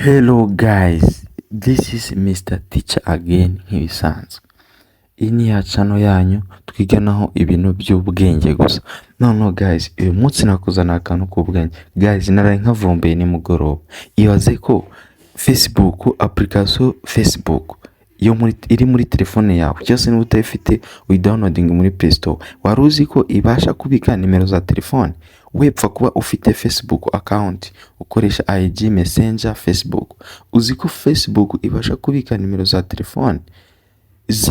Hello guys, this is Mr. Teacher again nk'ibisanzwe. Iyi ni ya channel yanyu twiganaho ibintu by'ubwenge gusa. Noneho guys, uyu munsi nakuzana akantu k'ubwenge. Guys, naraye nkavumbuye nimugoroba. Ibaze ko Facebook, application Facebook yo muri, iri muri telefone yawe cyose niba utayifite uyidownloading muri Play Store. Wari uzi ko ibasha kubika nimero za telefone? Wepfa kuba ufite Facebook account ukoresha IG, Messenger, Facebook. Uzi ko Facebook ibasha kubika nimero za telefone?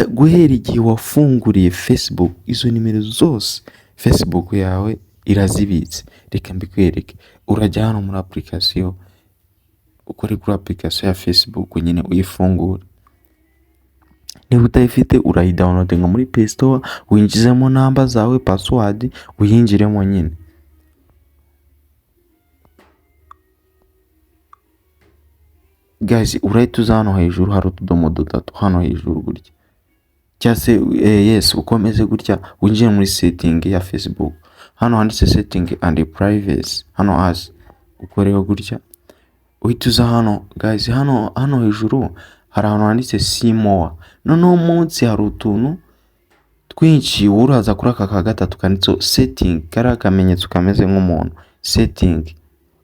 Guhera igihe wafunguriye Facebook, izo nimero zose Facebook yawe irazibitse. Reka mbikwereke. Urajya hano muri application, ukore kuri application ya Facebook nyine uyifungure. Niba utayifite urayidownloadinga muri Play Store, winjizemo namba zawe, password, uyinjiremo nyine. Guys, urahita uza hano hejuru hari utudomo dutatu hano hejuru gutya. Cyangwa se yes, ukomeze gutya winjire muri setting ya Facebook. Hano handitse setting and privacy, hano hasi ukoreho gutya. Uhita uza hano guys, hano hejuru hari ahantu handitse see more. Noneho munsi hari utuntu twinshi, wowe uraza kuri aka ka gatatu kanditseho setting, kariya akamenyetso kameze nk'umuntu, setting.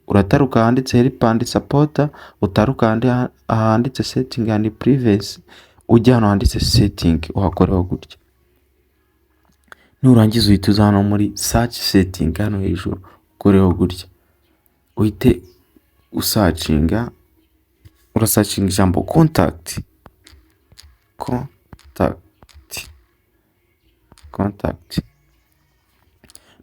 Urataruka ahanditse help and support, utaruka ahanditse setting and privacy, ujya hano handitse setting uhakoreho gutya. Nurangiza uhita uza hano muri search setting hano hejuru ukoreho gutya. Uhite usearchinga, urasearchinga ijambo contact, contact, contact.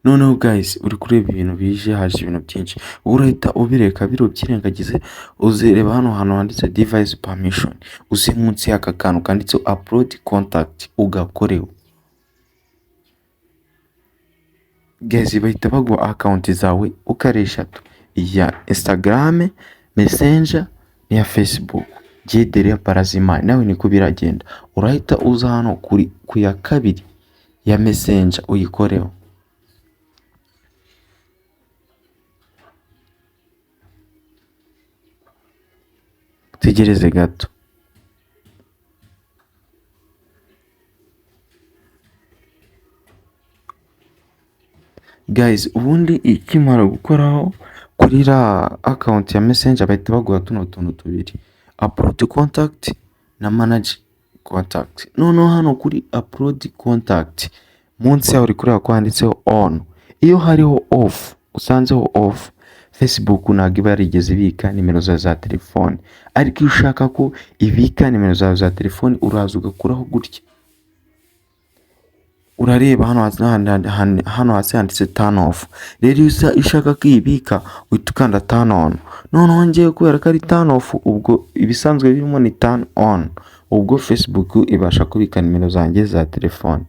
Noneho guys, uri kureba ibintu bije, haje ibintu byinshi. Urahita ubireka biro ubyirengagize, uzereba hano hantu handitse device permission, uze munsi y'aka kantu kanditseho upload contact ugakoreho. Guys, bahita baguha account zawe uko ari eshatu, iya Instagram, Messenger n'iya Facebook. Jye barazima, nawe niko biragenda. Urahita uza hano kuri ku ya kabiri ya Messenger uyikoreho. Tegereze gato. Guys, ubundi ikimara gukoraho kuri ra account ya Messenger bahita baguha tuno tuntu tubiri, upload contact na manage contact. Noneho hano kuri upload contact munsi yaho uri kureba ko handitseho on. Iyo hariho off, usanzeho off, Facebook ntabwo iba yarigeze ibika nimero zawe za telefone. Ariko iyo ushaka ko ibika nimero zawe za telefone uraza ugakuraho gutya. Urareba hano hasi handitse turn off. Rero iyo ushaka ko iyibika uhita ukanda turn on. Noneho njyewe kubera ko ari turn off, ubwo ibisanzwe birimo ni turn on. Ubwo Facebook ibasha kubika nimero zanjye za telefone.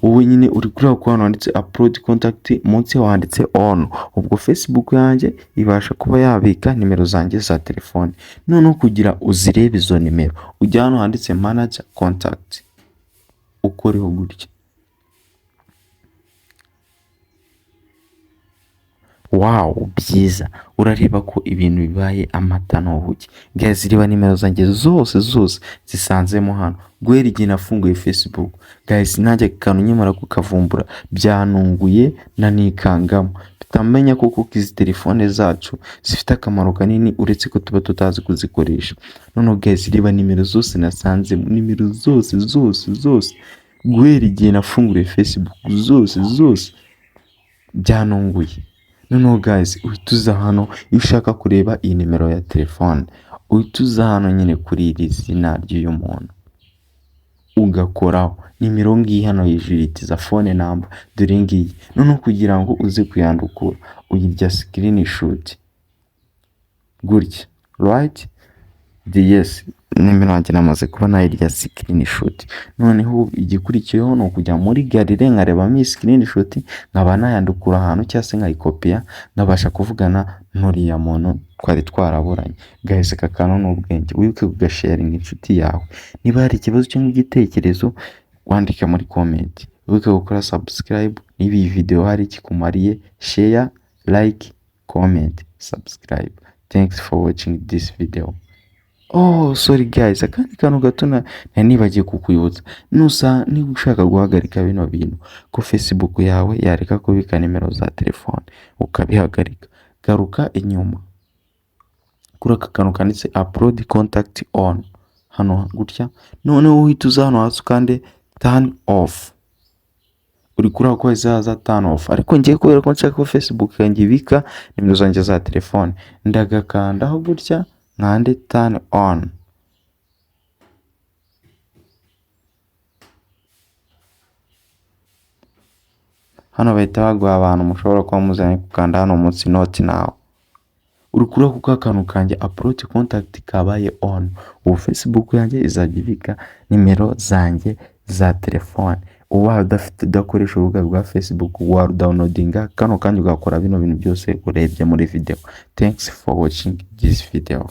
Wowe nyine uri kureba ko hano handitse upload contact, munsi yaho handitse on. Ubwo Facebook yanjye ibasha kuba yabika nimero zanjye za telefone. Noneho kugira uzirebe izo nimero, ujya hano handitse manage contact, ukoreho gutya. Wow, byiza. Urareba ko ibintu bibaye amata n'ubuki. Guys, reba nimero zanjye zose zose zisanzemo hano guhera igihe nafunguye Facebook. Guys, nanjye akantu nkimara kukavumbura byanunguye nanikangamo, tutamenya ko kuko izi telefone zacu zifite akamaro kanini uretse ko tuba tutazi kuzikoresha. Noneho guys, reba nimero zose nasanzemo, nimero zose zose zose guhera igihe nafunguriye Facebook, zose zose byanunguye. Noneho guys, uhita uza hano iyo ushaka kureba iyi nimero ya telefone, uhita uza hano nyine kuri iri zina ry'uyu muntu ugakoraho nimero ngiyi hano hejuru itiza phone number, dore ngiyi. Noneho kugira ngo uze kuyandukura uyirya screenshot gutya, right? Yes, nimero yanjye namaze kuba nayirya screenshot. Noneho igikurikiyeho ni ukujya muri gallery nkarebamo iyi screenshot, nkaba nayandukura ahantu cyangwa se nkayikopiya, nkabasha kuvugana n'uriya muntu twari twaraburanye. Guys, aka kantu ni ubwenge, wibuke kugasharinga inshuti yawe. Niba hari ikibazo cyangwa igitekerezo wandike muri comment. Wibuke gukora subscribe niba iyi video hari ikikumariye, share, like, comment, subscribe. Thanks for watching this video. Oh, sorry guys, akandi kantu gato nari nibagiye kukwibutsa. Nusa niba ushaka guhagarika bino bintu, ko Facebook yawe yareka kubika nimero za telefone, ukabihagarika, garuka inyuma kuri aka kantu kanditse "upload contact on" hano gutya, noneho uhita uza hano hasi ukande "turn off". Uri kuri ako hahise haza "turn off", ariko ngiye, kubera ko nshaka ko Facebook yanjye ibika nimero zanjye za telefone, ndagakandaho gutya, nkande "turn on". Hano bahita baguha abantu mushobora kuba muzanye, gukanda hano munsi "not now". Uri kureba ko ka kantu kanjye "upload contact" kabaye on. Ubu Facebook yanjye izajya ibika nimero zanjye za telefone. Ubaye udafite, udakoresha urubuga rwa Facebook, warudownloadinga kano kanya, ugakora bino bintu byose urebye muri video. Thanks for watching this video.